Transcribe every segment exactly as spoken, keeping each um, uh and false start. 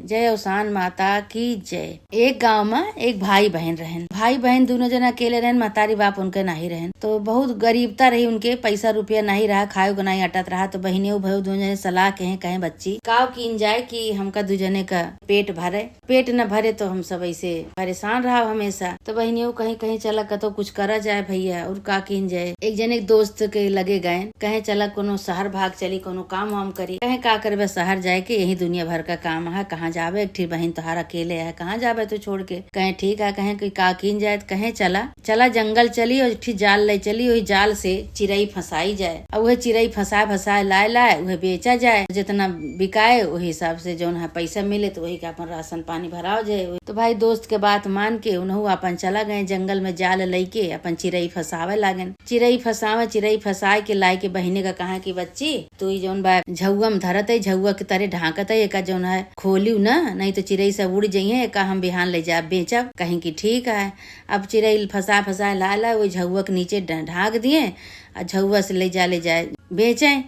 जय अवसान माता की जय। एक गाँव मा एक भाई बहिन रहन। भाई बहिन दुनो जन अकेले रहन, महतारी बाप उनके नाहीं रहन। तो बहुत गरीबता रही उनके, पैसा रुपया नाहीं रहा, खाए को नाहीं अटत रहा। तो बहिनियो भयो दुनो जने सलाह कहें, कहें, "बच्ची, काव कीन जाए कि हमका दू जने का पेट भरे?" पेट न भरे तो हम सब ऐसे परेशान रहा हमेशा। तो बहिनियो कहीं, कहीं चला कतो कुछ करा जाए भैया, और का कीन जाए। एक जने एक दोस्त के लगे गए, कहे चला कोनो शहर भाग चली, कोनो काम वाम करी। कहे का करबे शहर जाए के, यही दुनिया भर का काम है, कहाँ जाबे, एक ठी बहिन तोहार अकेले है, कहाँ जाबे तू छोड़ के। कहे ठीक है, कहे कि का कीन जाए, तो कहे चला, चला जंगल चली और एक ठी जाल ले चली, वही जाल से चिरई फंसाई जाए। और वह चिरई फंसाए फंसाए लाए लाए वह बेचा जाए, जितना बिकाए वही हिसाब से जौन है पैसा मिले तो वही का अपन राशन पानी भराव जाए। तो भाई दोस्त के बात मान के उनहु अपन चला गए जंगल में जाल लइके अपन चिरई फंसावे लागेन। चिरई फंसावे, चिरई फंसाए के लाए के बहिने का कहा कि बच्ची तू ई जौन बा झउआ में धरत है, झउआ के तरे ढांकत है, एका जौन है खोलियो ना, नहीं तो चिरई सब उड़ जइहें, एका हम बिहान ले जाब बेचब। कहीं कि ठीक है। अब चिरई फंसा फंसा लाए लाए वो झउआ के नीचे ढ-, ढांक दिए, आ झउआ से ले जा ले जाए बेचें।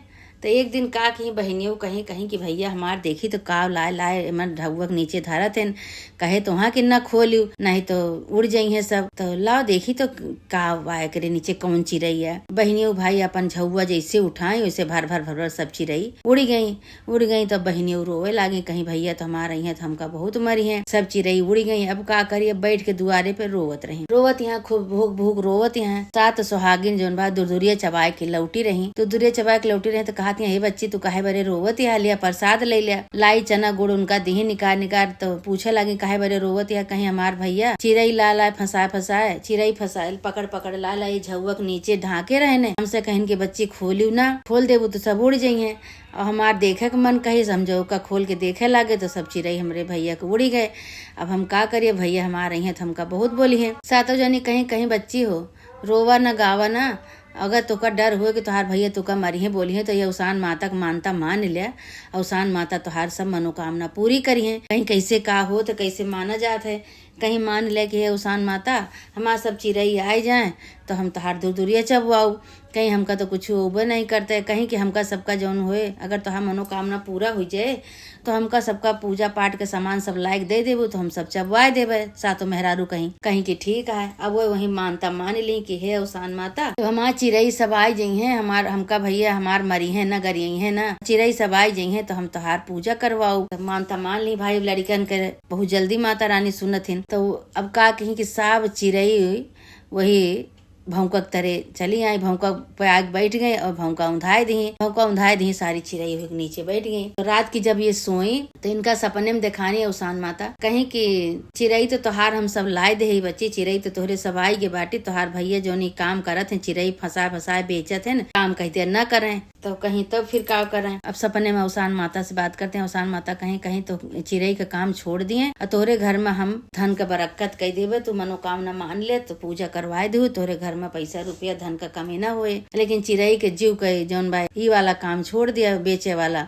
तो एक दिन का कहीं बहिनियो कहीं, कहीं कि भैया हमार देखी तो काव लाए लाए एमन झउआ के नीचे धरत हैं, कहे तो वहाँ के न खोलियो, नहीं तो उड़ जइहें सब। तो लाओ देखी तो काव बा एकरे नीचे कौन चिरई है। बहिनियो भाई अपन झउआ जैसे उठाई वैसे भर भर भर भर सब चिरई उड़ गई। उड़ गई। तब बहिनियो रोवे लागी, कहीं भैया तो हमार अइहें तो हमका बहुत मरिहें, सब चिरई उड़ गई, अब का करी। अब बैठ के दुआरे पे रोवत रही, रोवत यहाँ खूब भूख भूख रोवत यहाँ। सात सुहागिन जौन बा दुरदुरिया चबाए के लौटी रही। दुरदुरिया चबाए के लौटी रही तो कहत यहाँ, "हे बच्ची, तू काहे बरे रोवत यहाँ? लिया प्रसाद ले लिया।" लाई चना गुड़ उनका दिही निकार निकार तो पूछे लागी, "काहे बरे रोवत यहाँ?" कहीं हमार भैया चिरई लाए लाए फंसाए फंसाए, चिरई फंसाए पकड़ पकड़ लाए लाए झउआ के नीचे ढांके रहने। हमसे कहिन कि बच्ची खोलियो ना, खोल देबू तो सब उड़ जइहें। और हमार देखे के मन कही, हम झउआ खोल के देखे लागे तो सब चिरई हमरे भैया के उड़ी गए। अब हम का करिए, भैया हमार अइहें तो हमका बहुत बोलिहें। सातों जनी कहीं, कहीं बच्ची हो, रोवा न गावा ना, अगर तोका डर होए कि तोहार भैया तोका मरिहें बोलिहें तो ये अवसान माता के मानता मान लिया, अवसान माता तोहार सब मनोकामना पूरी करिहें। कहीं कैसे का हो तो कैसे माना जात है, कहीं मान ले कि हे अवसान माता, हमार सब चिरई आए जाए तो हम तोहार दुरदुरिया चबवाऊ, कहीं हमका तो कुछ होबे नहीं करते, कहीं कि हमका सबका जौन होए, अगर तोहार मनोकामना पूरा हुई जाए तो हमका सबका पूजा पाठ के सामान सब लायक दे देबू तो हम सब चबवाए देबे। सातों मेहरारू कहीं, कहीं कि ठीक है। अब वो वही मानता मान ली कि हे अवसान माता, तो हमार चिरई सब आए जइहें, हमार, हमका भैया हमार मरिहें ना, गरियइहें ना, चिरई सब आए जइहें तो हम तोहार पूजा करवाऊ। तब मानता मान ली भाई, लड़िकन के बहुत जल्दी माता रानी सुनत हिन। तो अब का कहीं कि सब चिरई वही भौंका के तरे चली आई, भौंका पे आके बैठ गई और भौंका उंधाए दिही, भौंका उंधाए दिही, सारी चिरई वही के नीचे बैठ गई। तो रात की जब ये सोई तो इनका सपने में देखानी अवसान माता, कहीं कि चिरई तो तोहार हम सब लाए दे ही बच्ची, चिरई तो तोहरे सब आई गे बाटी, तोहार भैया जौन ई काम करत हैं, चिरई फंसा फंसाए बेचत हैं, काम कहते न करें। तो कहीं तो फिर का करें। अब सपने में अवसान माता से बात करते हैं। अवसान माता कहीं, कहीं तो चिरई का काम छोड़ दिए और तोहरे घर में हम धन का बरक्कत कई देबे, तू मनोकामना मान ले तो पूजा करवाए दू, तोहरे घर में पैसा रुपया धन का कमी ना होए। लेकिन चिरई के जीव के जौन बा ई वाला काम छोड़ दिया, बेचे वाला,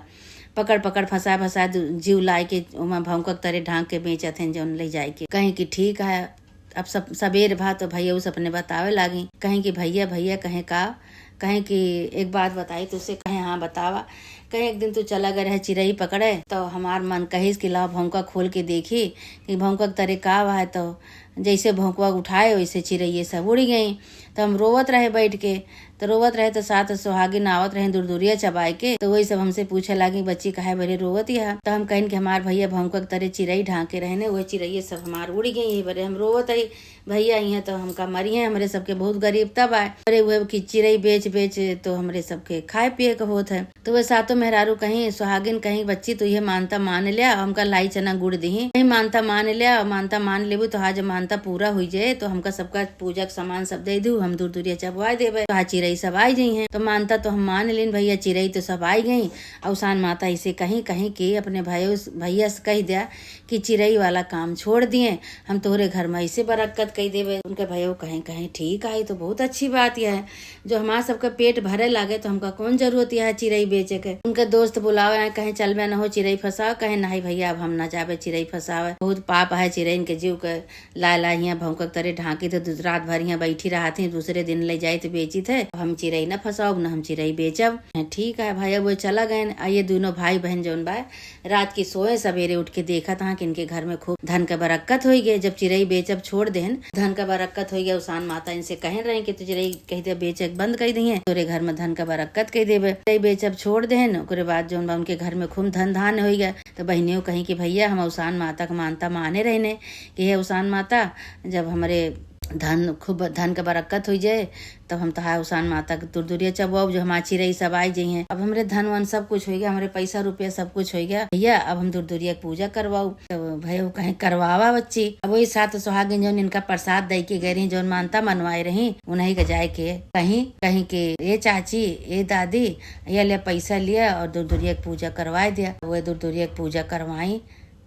पकड़ पकड़ फंसा फंसा दू-, जीव लाए के ओमा भौंका के तरे ढांक के बेचत हैं जौन ले जाए के। कहीं कि ठीक है। अब सब सबेर भा तो भैया उ सपने बतावे लागी, कहीं कि भैया, भैया, कहें का, कहें कि एक बात बताई तुझसे, कहें हाँ बतावा। कहें एक दिन तू चला गए रहे चिरई पकड़े तो हमार मन कहिस कि लाओ भौंका खोल के देखी कि भौंका के तरे का बा है। तो जैसे भौंकवा उठाए वैसे चिरैये सब उड़ी गई। तो हम रोवत रहे बैठ के, तो रोवत रहे तो सात सुहागिन आवत रहे दुरदुरिया चबाए के, तो वही सब हमसे पूछे लागी, "बच्ची काहे बरे रोवत यह?" तो हम कहिन कि हमार भैया भौंका के तरे चिरई ढांके रहे ने, वह चिरैये सब हमार उड़ी गई, यही बरे हम रोवत हई। भैया इहाँ तो हमका मरिहें, हमरे सबके बहुत गरीबता बा। अरे उहे कि चिरई बेच बेच तो हमरे सबके खाए पिए के होत है। तो वे सातों मेहरारू कहीं, सुहागिन कहीं, "बच्ची तू ये मानता मान ल्या, हमका लाई चना गुड़ दिही, कहीं मानता मान ल्या, और मानता मान लेबू तो आज मानता पूरा हुई जाए तो हमका सबका पूजा के सामान सब दे दू, हम दुरदुरिया चबवाए देबे, तो आज चिरई सब आई जइहें।" तो मानता तो हम मान लेन भैया, चिरई तो सब आई गई। अवसान माता इसे कहीं, कहीं कि अपने भाई, भैया से कह दिया कि चिरई वाला काम छोड़ दिए, हम तोहरे घर में ऐसे बरक्कत कई देबे। उनके भयो कहें, कहें, "ठीक है, तो बहुत अच्छी बात यह है, जो हमार सबके पेट भरे लागे तो हमका कौन जरूरत यह है चिरई बेचे के।" उनके दोस्त बुलावे आए, कहें, "चलबे न हो चिरई फंसावे?" कहें, "नहीं भैया, अब हम ना जाबे चिरई फंसावे, बहुत पाप है चिरई के जीव के ला-" अला हियाँ भौंकक तरे ढाँकी थे, दूस-, रात भर हियाँ बैठी रहत ही, दूसरे दिन ले जाइत बेचित है। हम चिरई न फँसाउब, न हम चिरई बेचब। ठीक है भाई, अब वो चला गएन। आ ये दुनों भाई बहन जौन बा, रात की सोए, सबेरे उठ के देखत हाँ कि इनके घर में खूब धन क बरक्कत होइ गए। जब चिरई बेचब छोड़ देहन, धन क बरक्कत होइ गए। उसान माता इनसे कहन रही कि तू चिरई कहि दे, बेचे बंद कइ दिहे, तोरे घर में धन क बरक्कत कइ देबे। चिरई बेचब छोड़ देहन, ओकरे बाद जौन बा उनके घर में खूब धन धान्य होइ गए। तो बहिनियों कहीं कि भैया, हम उसान माता क मानता माने रहने कि हे उसान माता, जब हमरे धन, खूब धन क बरक्कत होइ जाए, तब हम तोहार उसान माता क दुरदुरिया चबवाउब, जो हमार चिरई सब आइ जइहें। अब हमरे धन वन सब कुछ होइ गए, हमरे पैसा रुपया सब कुछ होइ गए भैया, अब हम दुरदुरिया क पूजा करवाउब। तब भैया वो कहीं करवावा बच्ची। अब वही सात सुहागिन जौन इनका प्रसाद दइ के गए रही, जौन मानता मनवाए रही, उन्हीं के जाए के कहीं, कहीं के, "ए चाची, ए दादी, ये ले पैसा लिया और दुरदुरिया क पूजा करवाए दिया।" वो दुरदुरिया क पूजा करवाई,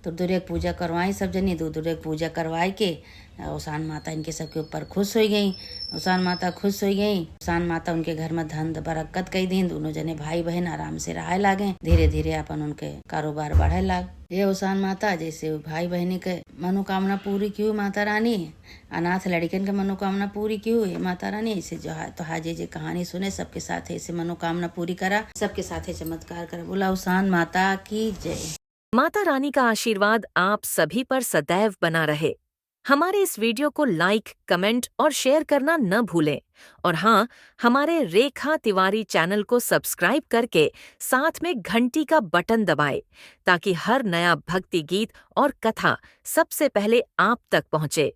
दुरदुरिया क पूजा करवाई सब जनी, दुरदुरिया क पूजा करवाए के आ, उसान माता इनके सबके ऊपर खुश होइ गई। उसान माता खुश होइ गई। उसान माता उनके घर में धन बरक्कत कइ दीन। दुनों जने भाई बहन आराम से रहे लागे। धीरे धीरे अपन उनके कारोबार बढ़े लाग। हे उसान माता, जैसे भाई बहनी के मनोकामना पूरी किहू माता रानी, अनाथ लड़िकन के मनोकामना पूरी किहू हे माता रानी, ऐसे जो हा-, तोहार जे जे कहानी सुने, सबके साथ ऐसे मनोकामना पूरी करा, सबके साथ चमत्कार करा। बोला उसान माता की जय। माता रानी का आशीर्वाद आप सभी पर सदैव बना रहे। हमारे इस video को like, comment और share करना न भूलें। और हाँ, हमारे रेखा तिवारी channel को subscribe करके साथ में घंटी का button दबाएं, ताकि हर नया भक्ति गीत और कथा सबसे पहले आप तक पहुँचे।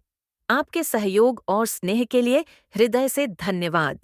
आपके सहयोग और स्नेह के लिए हृदय से धन्यवाद।